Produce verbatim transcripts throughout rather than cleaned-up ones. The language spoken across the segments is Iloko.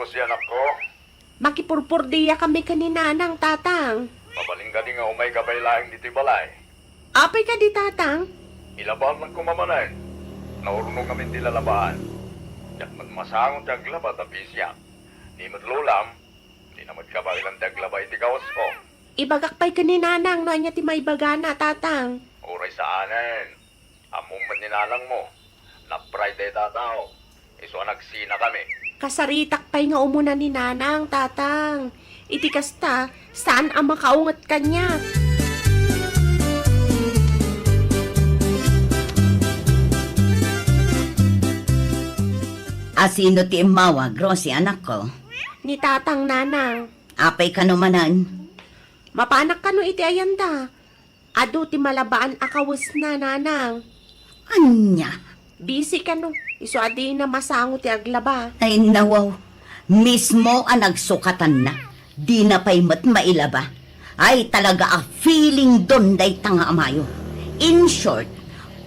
Si anakko, makipurpurdia kami ken ni Nanang, Tatang. Mabalin kadi nga umayka pay laeng ditoy balay? Apay kadi, Tatang? Ilabaannak koma manen. Naurnog amin ti lalabaan. Diak met masango ti aglaba ta bisiak. Ni met lolam, dina met kabaelan ti aglaba iti kawasko. Ibagak pay ken ni Nanang no ania ti maibagana, Tatang. Uray saanen. Ammom met ni nanangmo, napray dayta a tao. Isu a nagsinakami. Kasaritak pay nga umuna ni Nanang, Tatang. Iti kasta, saan a makaunget kaniak. A sino ti immawag, Rosie, anakko? Ni Tatang, Nanang. Apay kano manen? Mapanak kano iti ayanda? Adu ti malabaan a kawesna, Nanang. Ania? Busy kano, isu a dina masango ti aglaba. Ay, nawaw. Mismo a nagsukatanna. Dina pay met mailaba. Ay, talaga a feeling don dayta nga amayo. In short,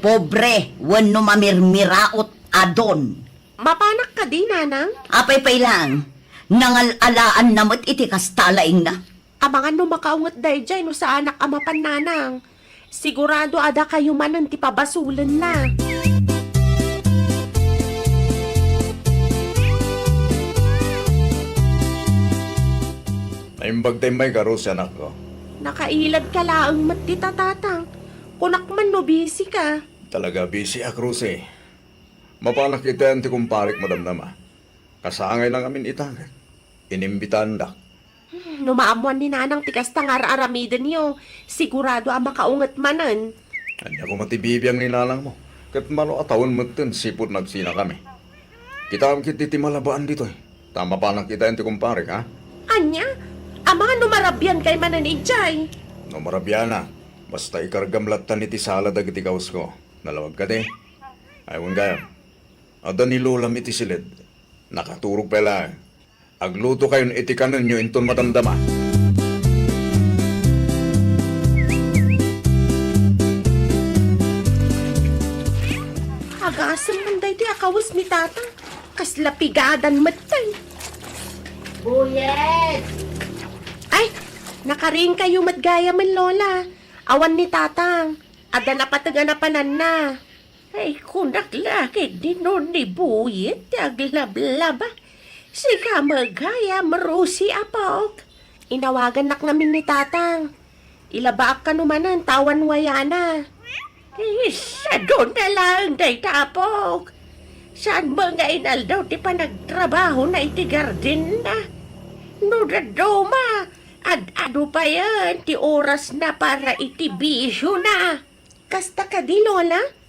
pobre wenno mamirmiraot a don. Mapanak kadi, Nanang? Apay pay laeng, nangal-alaanna met iti kasta a laingna. Amangan no makaunget daydiay no saanak a mapan, Nanang. Sigurado a dakayo manen ti pabasolenna. Naimbag ta immayka, Rosie, anakko. Nakailadka laeng met dita, Tatang. Kunak man no busy ka. Talaga busy ak, Rosie. Mapanak itaen ti kumparek madamdama. Kasangayna ngamin itagan. Inimbitaandak. Hmm, no maammoan ni Nanang ti kasta nga ar-aramidenyo, sigurado a makaunget manen. Ania koma ti bibiang ni nanangmo? Ket mano a tawen metten sipud nagsinakami. Kitaem ketdi ti malabaan ditoy, ta mapanak itaen ti kumparek, ha? Ania? Amangan no marabiankay manen idiay. No marabianak, basta ikargam lattan iti sala dagiti kawesko. Nalawag kadi? Ay, wen gayam. Adda ni lolam iti siled. Nakaturog pay laeng. Aglutokayon iti kanenyo inton madamdama. Agasem man daytoy a kawes ni Tatang. Kasla pigadan metten. Buyet! Ay, nakariingkayo met gayamen, Lola. Awan ni Tatang. Adda napateg a napananna. Ay, kunak la ketdi no ni Buyet ti aglablaba. Sika met gayam, Rosie, apok. Inawagannak ngamin ni Tatang. Ilabaak kano manen ta awan wayana. Isadona laeng dayta, apok. Saan met nga inaldaw ti panagtrabahona iti gardenna. No dadduma, ad-adu payen ti orasna para iti bisiona. Kasta kadi, Lola?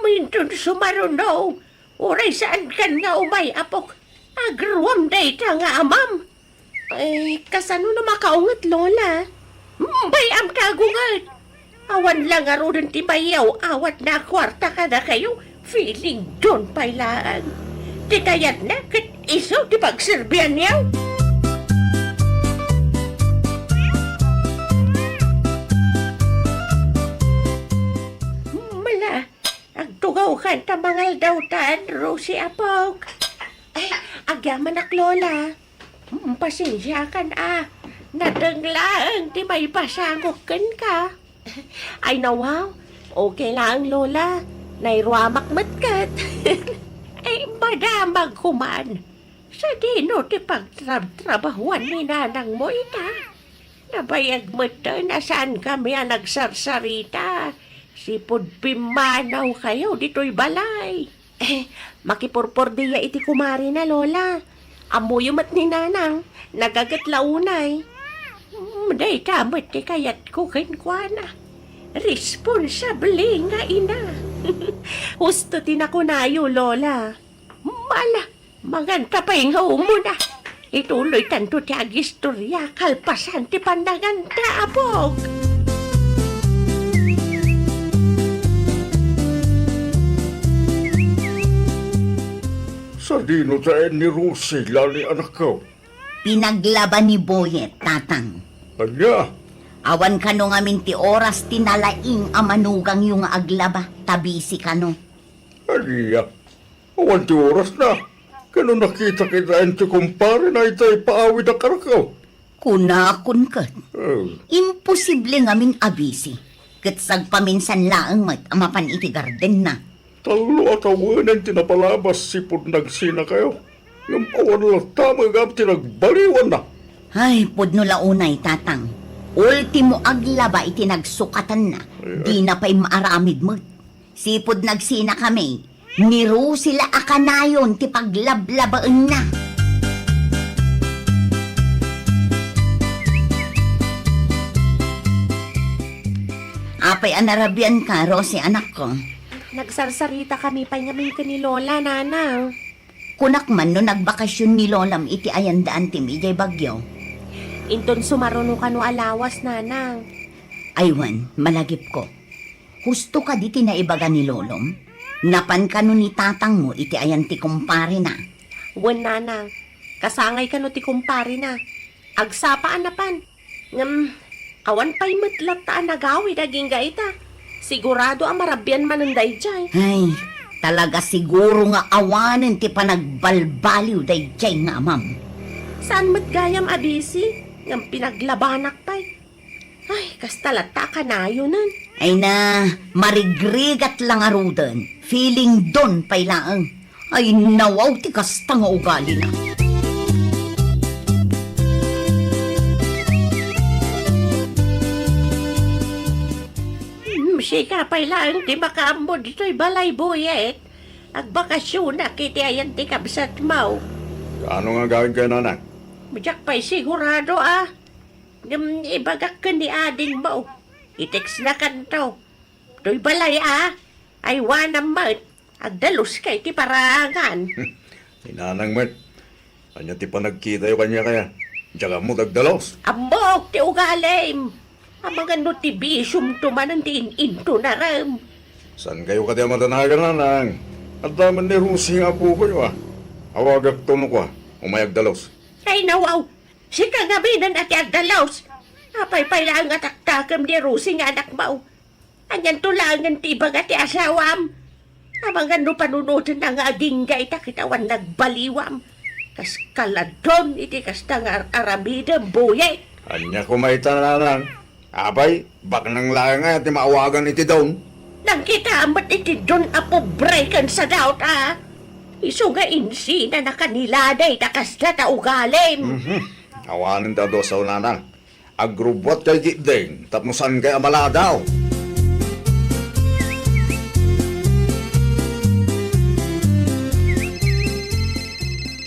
Inton sumaruno, uray saankan nga umay, apok. Agruam dayta nga amam. Eh, kasano no makaunget, Lola? Mm, bay-am ta agunget. Awan la ngaruden ti mayaw-awatna a kuarta kadakayo, feeling don pay laeng. Ti kayatna ket isu ti pagserbianyo. Mala, agtugawkan ta mangaldawtan, Rosie, apok. Ay, agyamanak, Lola. Mm, pasensiakan a. Nadeng laeng ti maipasangok kenka. Ay, nawaw. Okay laeng, Lola. Nairuamak met ket. Ay, madamag koman. Sadino ti pagtrabtrabahuan ni nanangmo ita? Nabayag metten a saankami a nagsarsarita. Sipud pimmanawkayo ditoy balay. Eh, makipurpordia iti kumarina, Lola. Ammoyo met ni Nanang, nagaget la unay. Mm, dayta met ti kayatko kenkuana. Responsable nga ina. Husto ti nakunayo, Lola. Mala, manganta pay nga umuna. Ituloytanto ti agistoria kalpasan ti pannanganta, apok. Sadino taen ni Rosie, lani, anakko? Pinaglaba ni Boyet, Tatang. Ania? Awan kano ngamin ti oras ti nalaing a manugangyo nga aglaba, ta busy kano. Ania? Awan ti orasna. Ken no nakita kitaen ti kumparena itay paawid a karakaw? Kunakon ket, eh, imposible ngamin a busy. Ket sagpaminsan laeng met a mapan iti gardenna. Tallo a tawenen ti napalabas sipud nagsinakayo. Ngem awan latta met gayam ti nagbaliwanna. Ay, pudno la unay, Tatang. Ultimo aglaba iti nagsukatanna. Ay, ay. Dina pay maaramid met. Sipud nagsinakami, ni Rosie la a kanayon ti paglablabaenna. Apay a narabianka, Rosie, anakko? Nagsarsaritakami pay ngamin ken ni Lola, Nanang. Kunak man no nagbakasyon ni Lolam iti ayan da Antim idiay Baguio. Inton sumaruno kano a lawas, Nanang. Ay wen, malagipko. Husto kadi ti naibaga ni Lolom? Napan kano ni tatangmo iti ayan ti kumparena? Wen, Nanang. Kasangay kano ti kumparena. Agsapa a napan. Ngem, awan pay met latta a nagawid agingga ita. Sigurado a marabian manen daydiay. Ay, talaga siguro nga awanen ti panagbalbaliw daydiay nga amam. Saan met gayam a busy, ngem pinaglabanak pay. Ay, kasta latta a kanayonen. Ay na, marigrigat la ngaruden. Feeling don pay laeng. Ay, nawaw ti kasta nga ugalina. Hmm, sika pay laeng ti makaammo ditoy balay, Buyet. Agbakasyonak iti ayan ti kabsatmo. Ano nga gawid kayo, Nanang? Diak pay sigurado, a. Ngem ibagak ken ni adingmo. I-textnakanto. Toy balay, a. Aywanam met. Agdaluska iti paraangan. Ni Nanang met. Ania ti panagkitayo kaniak aya? Diak ammo ti agdalus. Ammok ti ugalim. Amangan no ti bisiomto manen ti in-intunarem. Saan kayo kadi a madanagan, Nanang? Adda met ni Rosie nga apokoyo, a. Awagakto no kua, umay agdalus. Ay, nawaw. Sika ngaminen a ti agdalus. Apay pay laeng a taktakem ni Rosie nga anakmo? Anianto laengen ti ibaga ti asawam? Amangan no panunotenna nga agingga ita ket awan nagbaliwam. Kas kaladon iti kasta nga ar-aramidem, Buyet. Ania koma ita, Nanang? Apay, baknang laeng aya ti maawagan iti don? Nangkitaem met iti don a pobre ken sadaut, a. Isu nga insinanaka ni Lada ita kasla ta ugalim. Mhm. Awanen ti adu a sao, Nanang. Agrubbuatkay ketdin tapno saankay a maladaw.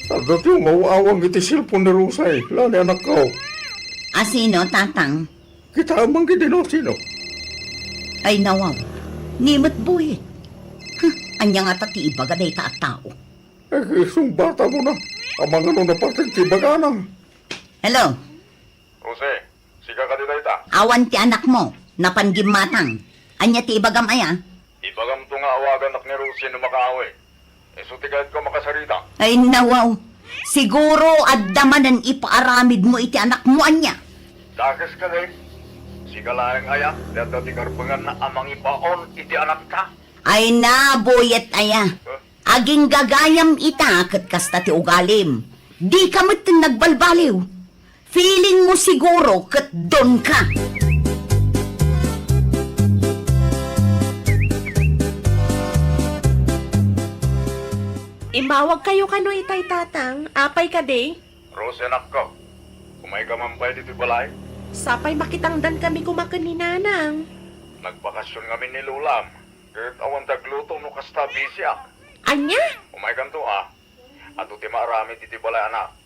Adda ti umaw-awang iti cellphone ni Rosie, la ni anakko. A sino, Tatang? Kitaem man ketdin no sino. Ay, nawaw. Ni met Buyet. Huh, ania ngata ti ibaga dayta a tao? Ay, isu nga bata mo na. Amangan no napateg ti ibagana. Hello? Rosie, sika kadi dayta? Awan ti anakmo. Napan gimmatang. Ania ti ibagam aya? Ibagamto nga awaganak ni Rosie no makaawid. Isu ti kayatko a makasarita. Ay, nawaw. Siguro adda manen ipaaramidmo iti anakmo, ania? Dakes kadi. Sika laeng aya ti adda ti karbenganna a mangibaon iti anakta. Ay na, Buyet aya. Huh? Agingga gayam ita ket kasta ti ugalim. Dika metten nagbalbaliw. Feeling mo siguro ket don ka. Immawag kayo kano itay, Tatang. Apay kadi? Rosie, anakko, umayka man pay ditoy balay? Sapay makitangdan kami koma ken ni Nanang. Nagbakasyon ngamin ni Lolam, ket awan ti agluto no kasta bisiak. Ania? Umaykanto, a. Adu ti maaramid iti balay, anak.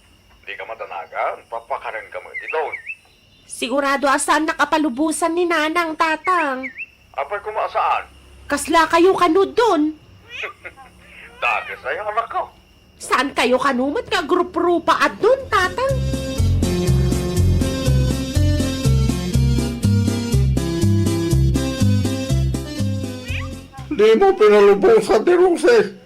Dika madanagan, papakanenka met iti don. Sigurado a saannak a palubosan ni Nanang, Tatang. Apay koma a saan? Kasla kayo kano don? Dakes aya, anakko. Saan kayo kano met nga agruprupa a don, Tatang? Dimo pinalubosan ni Rosie.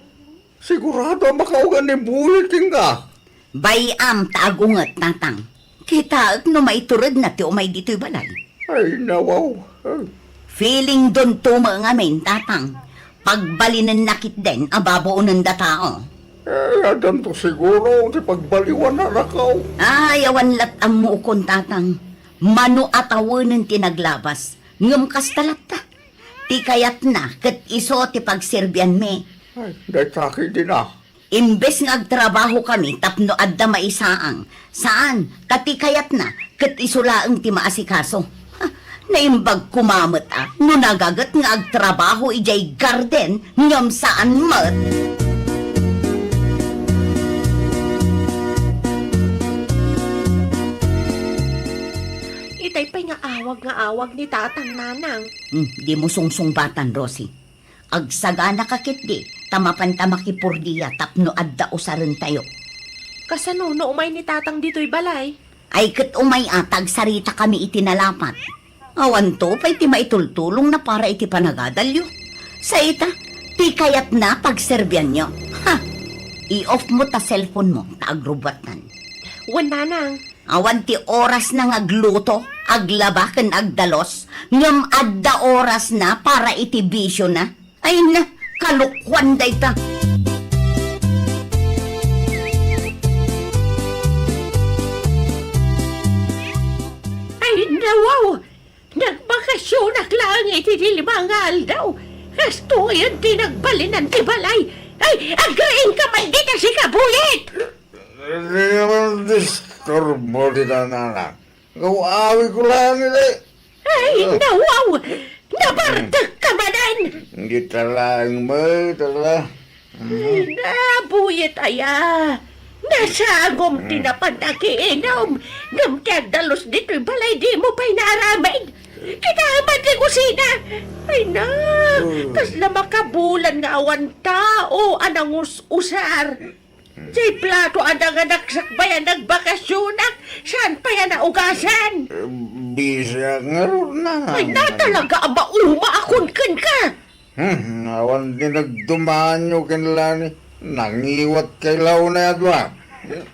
Sigurado a makaugan ni Buyet kenka. Bay-am ta agunget, Tatang. Kitaek no maituredna ti umay ditoy balay. Ay, nawaw. Ay. Feeling don to met ngamin, Tatang. Pagbalinenna ketdin a babaonenda tao. Eh, addanto siguro ti pagbaliwan, anakko. Ay, awan lat' ammokon, tatang. Mano a tawenen ti naglabas. Ngem kasta latta. Ti kayatna ket isu ti pagserbianmi. Ay, dayta ketdi na. Imbes nga agtrabahokami tapno adda maisaang, saan, ta ti kayatna ket isu laeng ti maasikaso. Ha, naimbag koma met a no nagaget nga agtrabaho idiay garden ngem saan met. Itay pay nga awag nga awag ni Tatang, Nanang. Hmm, dimo sungsungbatan, Rosie. Agsaganaka ketdi, ta mapanta makipurdia tapno adda usarentayo. Kasano no umay ni Tatang ditoy balay? Ay ket umay a ta agsaritakami iti nalapat. Awanto pay ti maitultulongna para iti panagadalyo. Sa ita, ti kayatna pagserbianyo. Ha! I-off mo ta cellphone mo, ta agrubbuattan. Wen, Nanang. Awan ti orasna nga agluto, aglaba ken agdalus, ngem adda orasna para iti bisiona. Ay na, kalokuan dayta. Ay, nawaw! Nagbakasionak laeng iti lima nga aldaw. Kastoyen ti nagbalinan ti balay. Ay, agriingka man dita, sika, Buyet! Di naman disturbo ti nanana. Gaw-awiko laeng iti. Ay, nawaw! Nabartekka manen! Dita laeng met, ala. Ay, na, Buyet aya. Nasangom ti napan a kiinum, ngem ti agdalus ditoy balay dimo pay naaramid. Kita met ti kusina. Ay na, kasla makabulan nga awan tao a nangus-usar. Diay plato a nanganak sakbay a nagbakasionak, saan pay a naugasan? Eh, bisiak ngarud, Nanang. Ay na, talaga a mauma a kun kenka. Hmm, awan ti nagdumanyo ken Lani. Nangiwat kay launay a dua.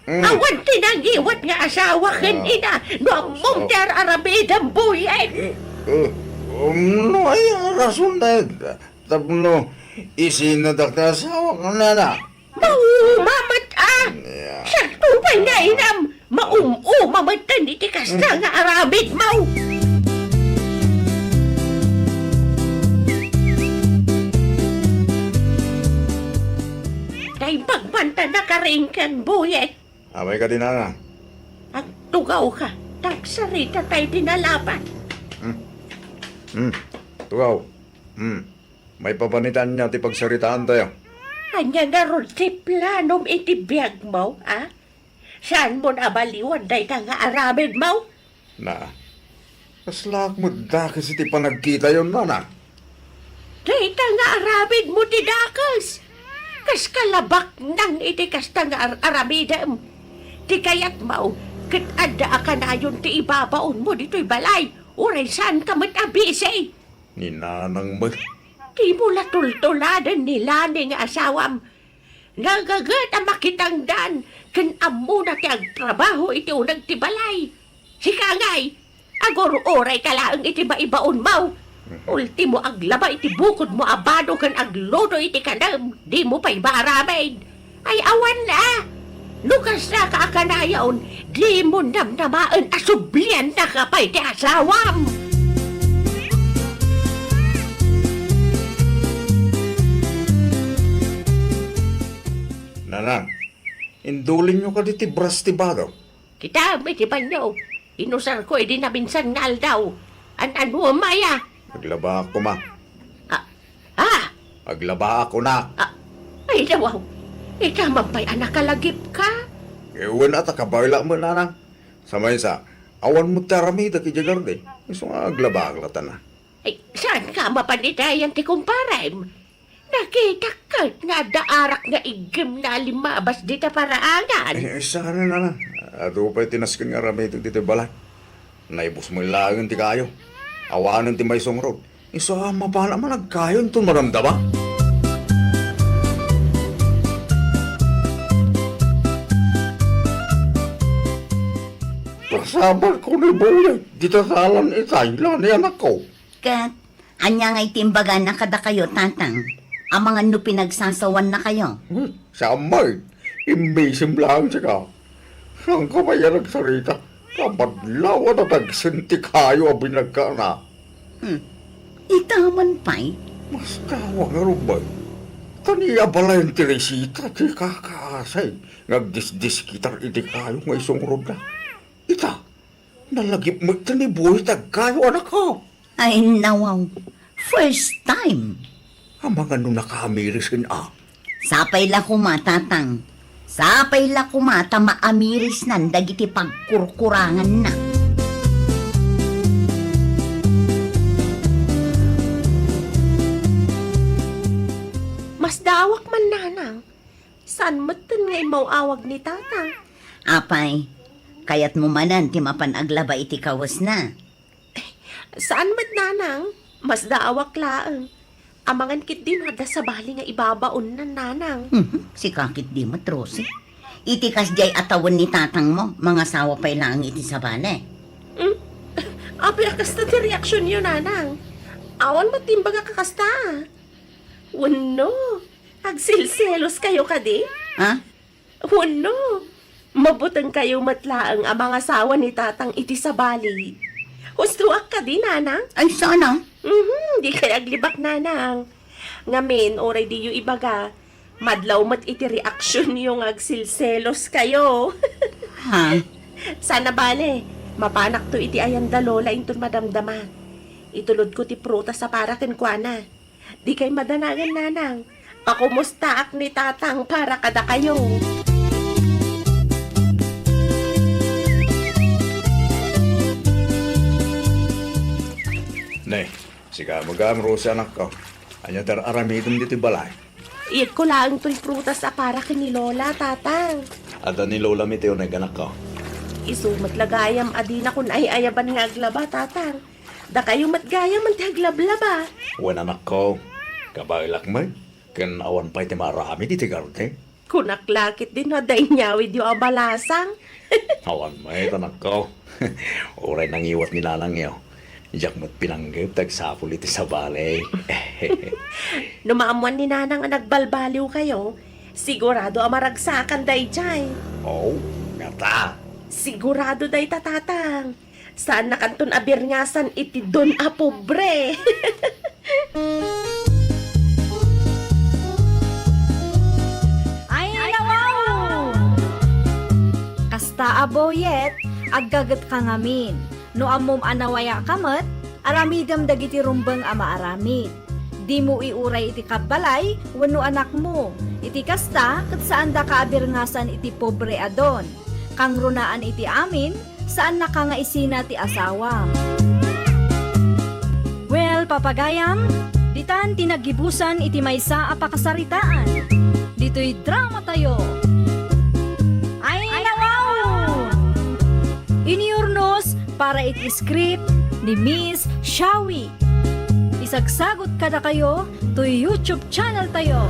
Hmm. Awan ti nangiwat nga asawa ken ina. No ammom ti ar-aramidem, Buyet. Eh, eh, um, no, ay, rason na yun. Tapno isinadak ti asawa ken ina. Mauma met a! Yeah. Siak to pay nga inam, maum-uma met iti kasta nga aramidmo. Naimbag man ta nakaringken, Buyet. Amay ka di, Nanang. Agtugawka, ta agsarita tayo ti nalapat. Hmm. Hmm. Tugaw. Hmm. Maipapan ita ania ti pagsaritaantayo? Ania ngarud ti planom iti biagmo, a? Saanmon a baliwan dayta nga aramidmo? Na, kaslaak met dakes iti panagkitayon, Nanang. Dayta nga aramidmo ti dakes. Kaska la baknang iti kasta nga ar-aramidem. Ti kayatmo, ket adda a kanayon ti ibabaonmo ditoy balay, uray saanka met a bisi. Ni Nanang met. Dimo la tultuladen ni Lani nga asawam. Nagaget a makitangdan ken ammona ti agtrabaho iti uneg ti balay. Sika ngay, agur-urayka laeng iti maibaonmo. Ultimo, aglaba iti bukodmo a bado ken agluto iti kanem, dimo pay maaramid. Ay, awan la! No kasnaka a kanayon, dimo namnamaen a subliannaka pay ti asawam! Nanang, indulinyo kadi ti bras ti bado? Kitam iti banyo, inusarko idi naminsan nga aldaw. An-anuem aya? Aglabaak koma. Ah, ah! Aglabaak, kunak. Ah, ay, dawaw. Ikaman pay a nakalagipka? Eh, wen a ta kabaylaak met, Nanang. Sa maysa, awan met ti aramidek idiay garden. Isu nga aglabaak lattan a. Ay, saanka a mapan iti ayan ti kumparem? Nakitak ket nga adda arak nga iggemna a limmabas dita paraangan. Eh, saan, Nanang. Adu pay ti nasken nga aramidek ditoy balay. Naibus met laengen ti kayo. Awanen ti maysa ngarud. Isu a mapanak man agkayo inton madamdama. Pasabalko ni Boyet, dita salan itay, Lani, anakko. Ket ania ngay ti imbagana kadakayo, Tatang? Amangan no pinagsasawannakayo. Hmm, saan met. Imbisim laeng sika. Saanka pay a nagsarita? Kamadlaw a natagsenti kayo a binagkana. Hmm. Ita man pay? Masdawa ngarud, bay. Ta ni abalayan ti resita ti kakaasay nga agdisdiskitar idi kayo nga isungrod na. Ita, nalagip met ti ni Boy ti agkayo, anakko. Ay, nawaw. First time. Amangan no nakaamiris ken a. Sapay la koma, Tatang. Sapay la koma ta maamirisnan dagiti pagkurkuranganna. Masdaawak man, Nanang. Saan metten nga immaw-awag ni Tatang? Apay, kayatmo manen ti mapan aglaba iti kawesna? Saan met, Nanang. Masdaawak laeng. Amangan ketdi no adda sabali nga ibabaonnan, Nanang. Mhm, sika ketdi met, Rosie. Iti kasdiay a tawen ni tatangmo, mangasawa pay laeng iti sabali. Hmm? Apay a kasta ti reaksionyo, Nanang? Awan met ti imbagak a kasta. Wenno, agselseloskayo kadi? Ha? Wenno, mabutengkayo met laeng a mangasawa ni Tatang iti sabali. Hustoak kadi, Nanang? Ay, sana. Mhm, dikay aglibak, Nanang. Ngamin, uray diyo ibaga, madlaw met iti reaksionyo nga agselseloskayo. Ha? Sana bale, mapanakto iti ayanda Lola inton madamdama. Itulodko ti prutas a para kenkuana. Dikay madanagan, Nanang. Pakumustaak ni Tatang para kadakayo. Ne, sika met gayam, Rosie, anakko. Ania ti ar-aramidem ditoy balay? Iyegko laeng toy prutas a para ken ni Lola, Tatang. Adda ni Lola met ti uneg, anakko. Isu met la gayam a dinakon ay-ayaban nga aglaba, Tatang. Dakayo met gayam ti aglablaba. Wen, anakko, kabaelak met, ken awan pay ti maaramid iti garden. Kunak la ketdi no adda inyawidyo a balasang. Awan met, anakko. Uray nangiwat ni nanangyo, diak met pinanggep ti agsapul iti sabali. No maammuan ni Nanang a nagbalbaliwkayo, sigurado a maragsakan daydiay. Oh, ngata? Sigurado dayta, Tatang. Saannakanton a birngasan iti don a pobre. Ay, nawaw! Kasta a Boyet, aggagetka ngamin. No ammom a nawayaka met, aramidem dagiti rumbeng a maaramid. Dimo iuray iti kabbalay wenno anakmo. Iti kasta, ket saandaka a birngasan iti pobre a don. Kangrunaan iti amin, saannaka nga isina ti asawa. Well, papagayam, ditan ti naggibusan iti maysa a pakasaritaan. Ditoy dramatayo. Ay, nawaw! Inyurnos para iti script ni Miss Shawi. Isagsagut kadakayo toy YouTube channel tayo,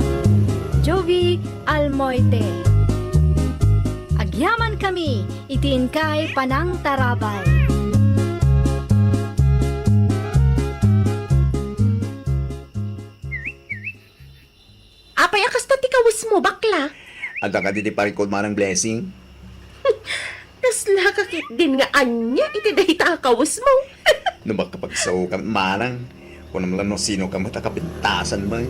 Jovi Almoite. Agyamankami iti inkay panangtarabay. Apay a kasta ti kawesmo, bakla? Adda kadi ti parikod, Manang Blessing? Kaslaka ketdin nga ania iti dayta a kawesmo? No makapagsao ka, Manang, kunam la no sinoka met a kapintasan, bay.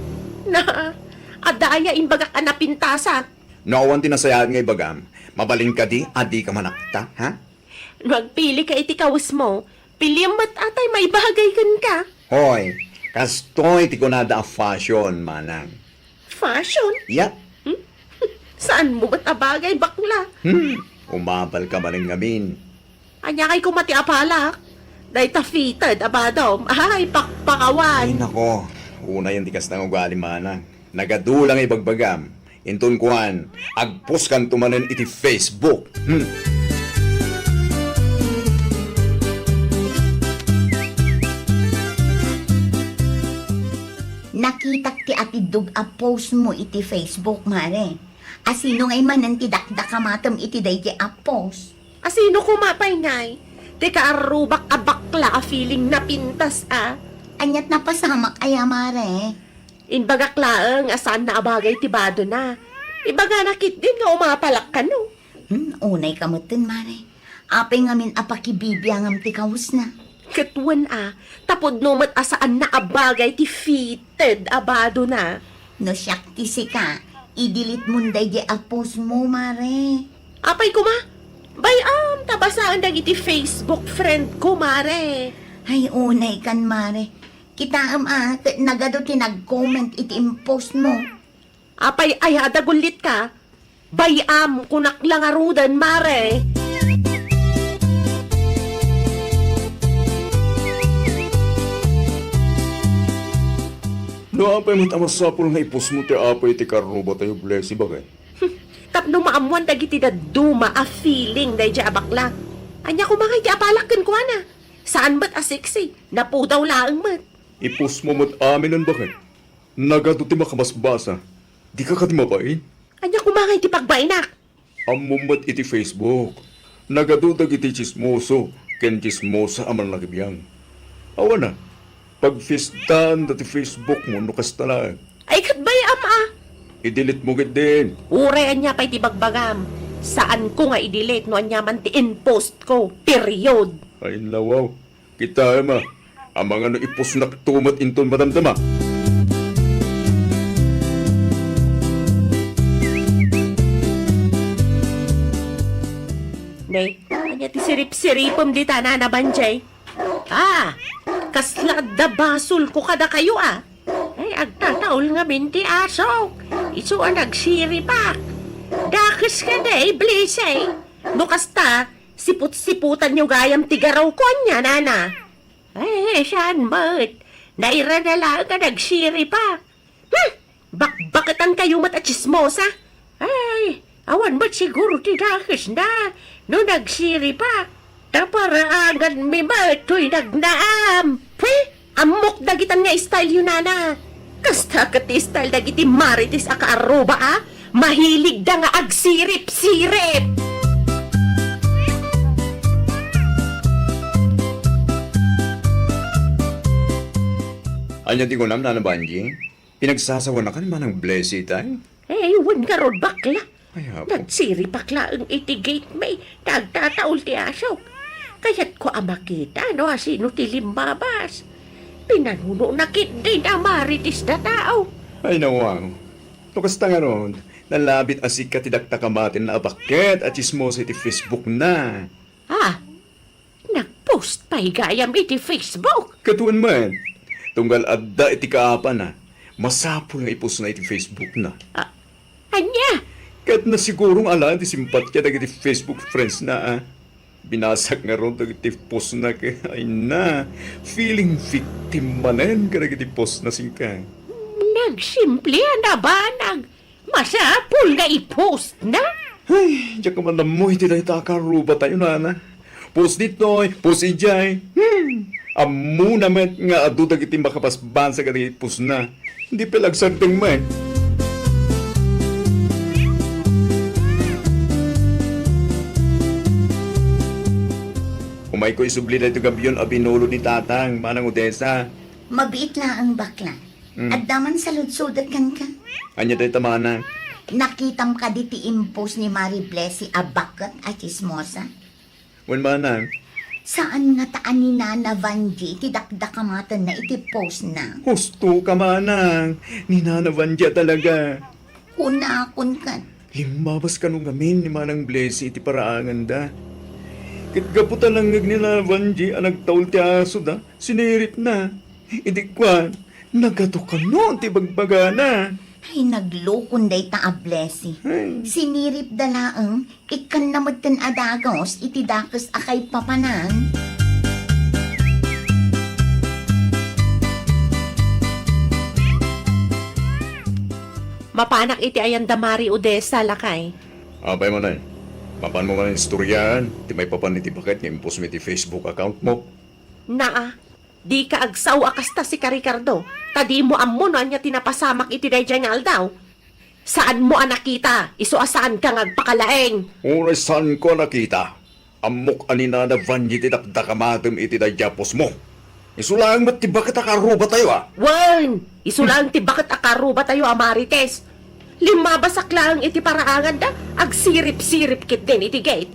Na, adda aya imbagak a napintasak? No awan ti nasayaat nga ibagam, mabalin kadi a dika manakta, ha? No agpilika iti kawesmo, piliem met a tay maibagay kenka. Hoy, kastoy ti kunada a fashion, Manang. Fashion? Yat. Hmm? Saanmo met a bagay, bakla? Hmm, umabal ka manen ngamin. Aniakay koma ti apalak? Dayta fitted a badom. Ay, pakpakawan. Ay, nako. Unayen ti kasta nga ugali, Manang. Nagadu la nga ibagbagam. Inton kuan, agpuskanto manen iti Facebook. Hmm. Nakitak ti atiddog a post mo iti Facebook, Mare. Asino ngay manen ti dakdakamatem iti daydi a post? Asino koma pay ngay? Ti kaarrubak a bakla a feeling napintas a. Aniat napasamak aya, Mare? Imbagak laeng a saanna a bagay ti badona. Ibagana ketdin nga umapalak kano. Hmm, unay ka metten, Mare. Apay ngamin a pakibibiangam ti kawesna? Ket wen a, ta pudno met a saanna a bagay ti fitted a badona. No siak ti sika, i-delete mon daydiay a post mo, Mare. Apay koma? Bay-am ta basaen dagiti Facebook friend ko, Mare. Ay, unay kan, Mare. Kitaem a, ket nagadu ti nag-comment iti impost mo. Apay aya a dagullit ka? Bay-am, kunak la ngaruden, Mare. No apay met a masapul nga i-post mo ti apo iti karrubatayo, Blessy, baket? Tapno maammuan dagiti dadduma a feeling daydiay a bakla. Ania koma nga iti apalak kenkuana? Saan met a sexy, napudaw laeng met. I-post mo met aminen, baket? Nagadu ti makabasbasa. Dika kadi mabain? Ania koma nga iti pagbainak? Ammom met iti Facebook. Nagadu dagiti tsismoso ken tsismosa a mannakibiang. Awan a, pagfiestaanda ti Facebook mo no kasta laeng. Ay, ket bay-am a. I-delete mo ketdin. Uray ania pay ti bagbagam. Saanko nga i-delete no aniaman ti in-post ko. Period. Ay, nawaw. Kitaem a, amangan no ipusnakto met inton madamdama. Ne, ania ti sirip-siripem dita, Nana Banjay? Ah, kasla adda basolko kadakayo a. Ay, agtataol ngamin ti asok. Isu a nagsiripak. Dakes kadi, Blessy. No kasta, siput-siputanyo gayam ti garawko ania, Nana. Ay, saan met? Nairana laeng a nagsiripak. Hmm! Bakbaketankayo met a tsismosa. Ay, awan met siguro ti dakesna no nagsiripak. Ta paraanganmi met toy nagnaam. Pwe, ammok dagitan nga style-yo, Nana. Kasta ket ti style dagiti marites a kaarruba a mahiligda nga agsirip-sirip. Ania ti kunam, Nana Banji? Pinagsasawanaka ni Manang Blessy itay? Eh, wen ngarud, bakla. Ay, apo. Nagsiripak laeng iti gate mi, ta agtataol ti asok. Kayatko a makita no asino ti limmabas. Pinanunona ketdin a marites a tao. Ay, nawaw. No kasta ngarud, nalabit a sika ti dakdakamaten a abaket a tsismosa iti Facebook na. Ah, nag-post pay gayam iti Facebook? Ket wen met, tunggal adda iti kaapana, masapul nga i-post na iti Facebook na. Ah, ania? Ket nasiguro nga alaen ti simpatia dagiti Facebook friends na, a. Binasak ngarud dagiti post na ket, ay na, feeling victim manen kadagiti post na singka. Nagsimple a nabanag. Masapul nga i-post na? Ay, diak man ammo iti dayta a karrubatayo, Nana. Post ditoy, post idiay. Hmm. Ammona met nga adu dagiti makabasbasa kadagiti post na. Di pay la agsardeng met. Umayko isubli daytoy gabion a binulod ni Tatang, Manang Odessa. Mabiit laeng, bakla. Mm. Adda man saludsodek kenka. Ania dayta, Manang? Nakitam kadi ti impost ni Mari Blessy a baket a tsismosa? Wen, Manang. Saan ngata a ni Nana Vanji ti dakdakamatenna iti post na? Husto ka, Manang. Ni Nana Vanji a talaga. Kunakon ket. Limmabas kano ngamin ni Manang Blessy iti paraanganda. Ket gapu ta nangngeg ni Nana Vanji a nagtaol ti asoda, siniripna. Idi kuan, nagadu kano ti bagbagana. Ay, naglukon dayta a Blessy. Ay. Siniripda laeng, ikkanna metten a dagus iti dakes a kaipapanan. Mapanak iti ayan da Mari Odessa, lakay. Apay manen, mapanmo manen istoriaan ti maipapan iti baket nga impostmo iti Facebook account mo? Naa, dika agsao a kasta sika, Ricardo, ta dimo ammo no ania ti napasamak iti daydiay nga aldaw. Saanmo a nakita, isu a saanka nga agpakalaeng. Uray saanko a nakita, ammok a ni Nana Vanji ti dakdakamatem iti daydiay a postmo. Isu laeng met ti baket a kaarrubatayo, a. Wen, isu laeng ti baket a kaarrubatayo a Marites. Limmabasak laeng iti paraanganda, agsirip-sirip ketdin iti gate.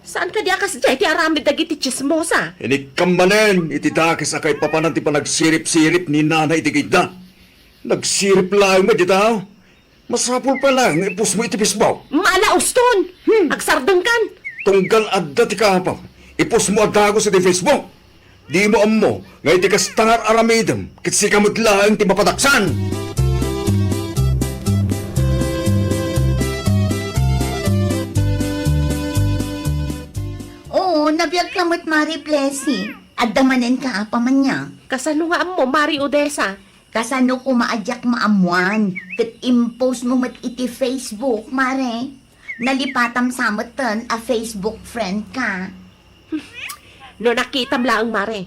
Saan kadi a kasdiay ti aramid dagiti tsismosa? Inikkam manen iti dakes a kaipapanan ti panagsirip-sirip ni Nana iti gate da. Nagsirip laeng met dita. Masapul pay laeng nga i-post mo iti Facebook. Mala, Uston! Hmm. Agsardengkan! Tunggal adda ti kaapam, i-post mo a dagus iti Facebook. Dimo ammo nga iti kasta nga ar-aramidem, ket sika met laeng ti mapadaksan. Oo, nabiag ka met, Mari Blessy. Adda manen kaapam ania? Kasano nga ammo, Mari Odessa? Kasano koma a diak maammuan ket impost mo met iti Facebook, Mare? Nalipatam sa metten a Facebook friend ka. No nakitam laeng, Mare.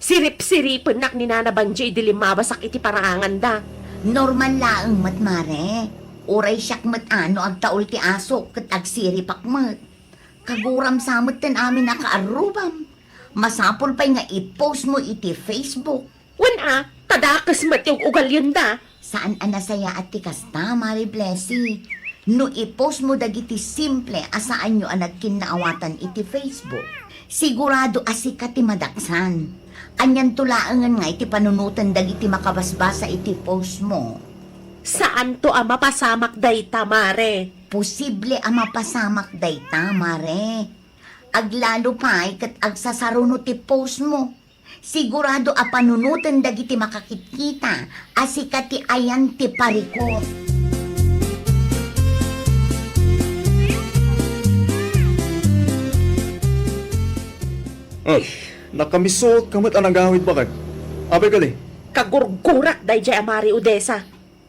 Sirip-siripennak ni Nana Banji idi limmabasak iti paraanganda. Normal laeng met, Mare. Uray siak met a no agtaul ti asok ket agsiripak met. Kaguram sa metten amin a kaarrubam. Masapul pay nga i-post mo iti Facebook. Wen a, ta dakes met ti ug-ugalienda. Saan a nasayaat ti kasta, Mari Blessy. No i-post mo dagiti simple a saanyo a nagkinnaawatan iti Facebook, sigurado a sika ti madaksan. Anianto laengen nga iti panunoten dagiti makabasbasa iti post mo? Saanto a mapasamak dayta, Mare. Posible a mapasamak dayta, Mare. Aglalo pay ket agsasaruno ti post mo. Sigurado a panunoten dagiti makakitkita a sika ti ayan ti parikut. Ay, nakamisotka met a nagawid, baket. Apay kadi? Kagurgurak daydiay a Mari Odessa.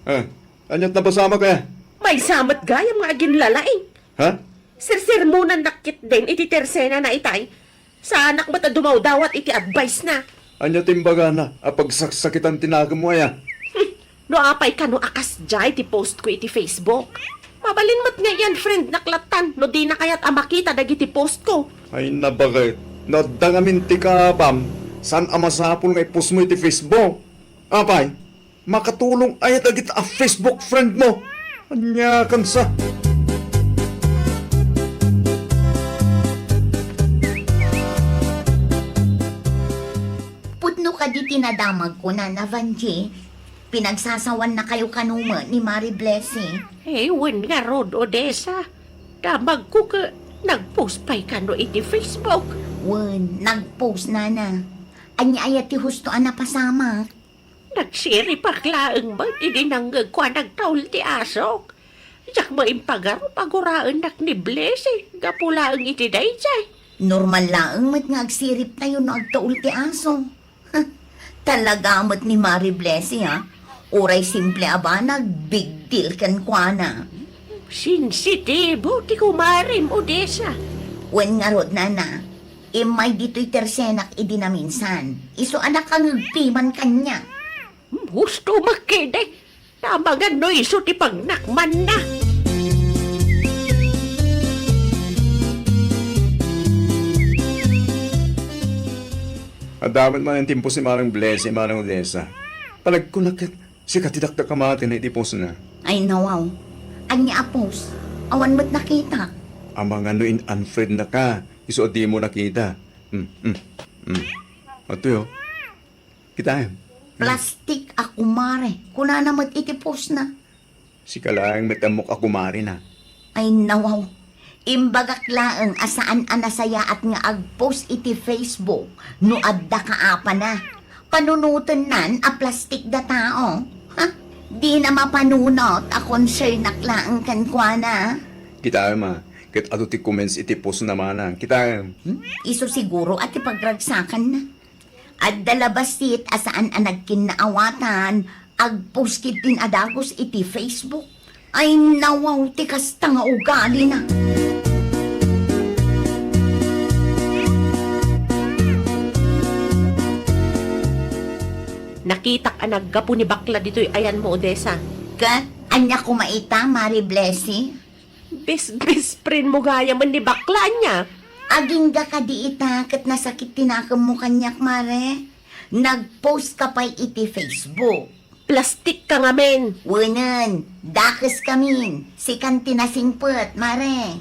Ah, aniat nabasamak aya? Maysa met gayam nga aginlalaing. Ha? Sirsermonannak ketdin iti tersenana itay. Saanak met a dumawdawat iti advice na. Ania ti imbagana a pagsaksakitan ti nakemmo aya? Hmm, no apay kano a kasdiay ti post ko iti Facebook? Mabalin met nga i-unfriendnak lattan no dina kayat a makita dagiti post ko. Ay, nabaket. No adda ngamin ti kaapam, saan a masapul nga i-post mo iti Facebook? Apay, makatulong aya dagita a Facebook friend mo? Aniakan sa? Pudno kadi ti nadamagko, Nana Vangie? Pinagsasawannakayo kano met ni Mari Blessy? Eh, wen ngarud, Odessa. Damagko ket nag-post pay kano iti Facebook. Wen, nag-post, Nana. Ania aya ti husto a napasamak? Nagsiripak laeng met idi nangngegko a nagtaul ti asok. Diak met impagarup a guraennak ni Blessy gapu laeng iti daydiay. Normal laeng met nga agsiriptayo no agtaul ti aso. Talaga met ni Mari Blessy, ha? Uray simple a banag, big deal kenkuana. Sensitibo ti kumarem, Odessa. Wen ngarud, Nana, immay ditoy tersenak idi naminsan. Isu a nakangegpiman kaniak. Hmm, husto met ketdi. Amangan no isu ti pagnakmanna. Adda met manen ti impos ni Manang Blessy, Manang Odessa. Panagkunak ket sika ti dakdak a maten iti postna. Ay, nawaw. Ania a post? Awan met nakitak. Amangan no in-unfriendnaka, isu a dimo nakita. Hmm, hmm, hmm. Adtoy, o. Kitaem. Plastik a kumare. Kunana met iti postna. Sika laeng met ammok a kumarena. Ay, nawaw. Imbagak laeng a saan a nasayaat nga agpost iti Facebook no adda kaapana. Panunotennan a plastik da tao. Ha? Dina mapanunot a concernnak laeng kenkuana. Kitaem a, ket adu ti comments iti postna, Manang. Kitaem. Hmm? Isu siguro a ti pagragsakanna. Adda la bassit a saan a nagkinnaawatan, agpost ketdin a dagus iti Facebook. Ay, nawaw ti kasta nga ugalina. Nakitak a naggapu ni bakla ditoy ayanmo, Odessa. Ket ania koma ita, Mari Blessy? Best, best friend mo gayamen ni bakla, ania? Agingga kadi ita ket nasakit ti nakemmo kaniak, Mare. Nag-post ka pay iti Facebook. Plastik ka ngamin. Wenen, dakes kamin. Sikan ti nasingpet, mare.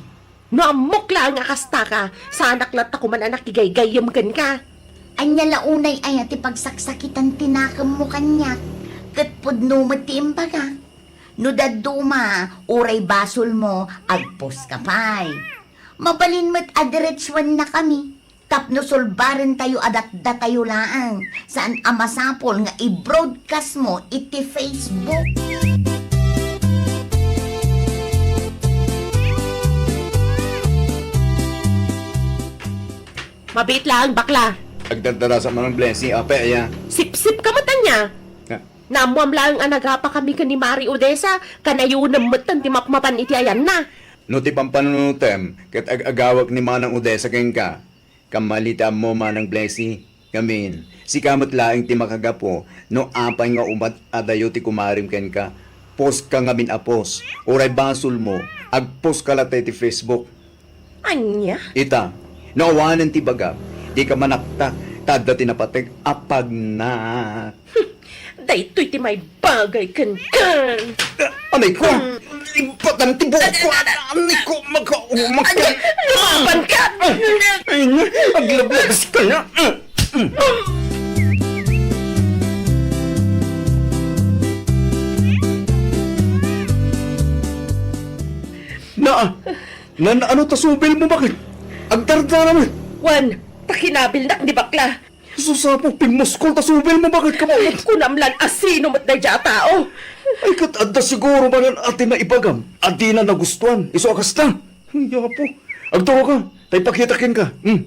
No ammok laeng a kasta ka, saanak latta koman a nakigaygayyem kenka. Ania la unay aya ti pagsaksakitan ti nakemmo kaniak? Ket pudno met ti imbaga. No dadduma, uray basolmo, agpost ka pay. Mabalin met a diretsuennakami tapno sulbarentayo a datdatayo laeng. Saan a masapul nga i-broadcast mo iti Facebook. Mabiit laeng, bakla. Agdardarasa man ang Blessing, apay aya? Sipsip ka met ania? Ha? Naammoam laeng a nagapakami ken ni Mari Odessa, kanayonem metten ti mapmapan iti ayanna. No ti pampanunotem ket ag-agawek ni Manang Odessa kenka, kammali ti ammo, Manang Blessy. Ngamin, sika met laeng ti makagapu no apay nga umat-adayo ti kumarim kenka. Post ka ngamin a post. Uray basolmo, agpost ka latta iti Facebook. Ania? Ita, no awanen ti bagam, dika manaktak, ta adda ti napateg a pagnak. Daytoy ti maibagay kenka. Anay ko, hmm, ibatan ti buhok ko. Anay ko, magkaumak ka. Lumaban ka! Ay, aglablabas ka na. Na, nan, ano ta subil mo, bakit? Agdardara mo. Wan, ta kinabilnak ni bakla. Sus, Apo, pimmuskol ta subil mo, bakit ka mo? Kunam lan a sino met daydiay a tao? Ay, ket adda siguro manen a ti naibagam a dina nagustuan, isu a kasta. Ay, Apo, agturo ka, ta ipakita kenka. Hmm.